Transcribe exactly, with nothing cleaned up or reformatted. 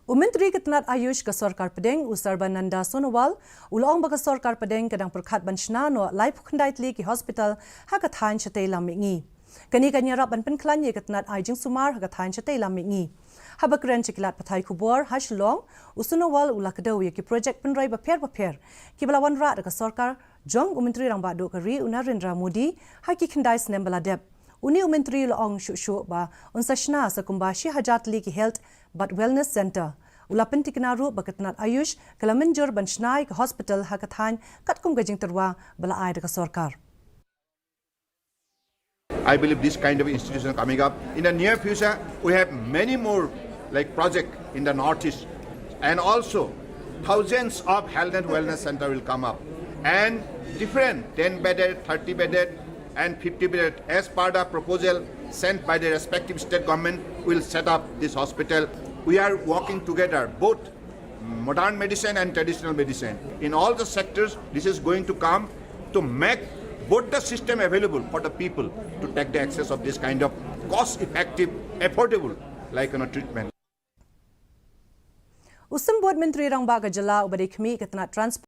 U Myntri ka tnat Ayush ka sorkar pdeng, u Sarbananda Sonowal, u la ong ba ka sorkar pdeng ka dang pyrkhat ban shna noh laiphew khyndai tylli ki hospital ha ka thaiñ shatei lam mihngi. Kane kan ïarap ban pynkhlaiñ ïa ka tnat ai jingsumar ha ka thaiñ shatei lam mihngi. Haba kren sha ki lad pathai khubor ha Shillong, u Sonowal u la kdew ïa ki projek pynroi bapher bapher kiba la wanrah da ka sorkar jong u Myntri Rangbah Duh ka ri, u Narendra Modi, ha ki khyndai snem ba la dep. Une u Myntri u la ong shuh shuh ba un sa shna sa kumba shi hajar tylli ki health bad wellness center. U la pyntikna ruh ba ka tnat Ayush ka la mynjur ban shna ïa ka hospital ha ka thaiñ katkum ka jingtyrwa ba la ai da ka sorkar. I believe this kind of institution coming up. In the near future, we have many more like project in the Northeast. And also, thousands of health and wellness center will come up. And different ten bedded, thirty bedded, and fifty bedded, as per the proposal sent by the respective state government, will set up this hospital. We are working together, both modern medicine and traditional medicine. In all the sectors, this is going to come to make both the system available for the people to take the access of this kind of cost-effective, affordable, like, you know, treatment. U Symbud Myntri Rangbah ka jylla uba dei khmih ka tnat Transport,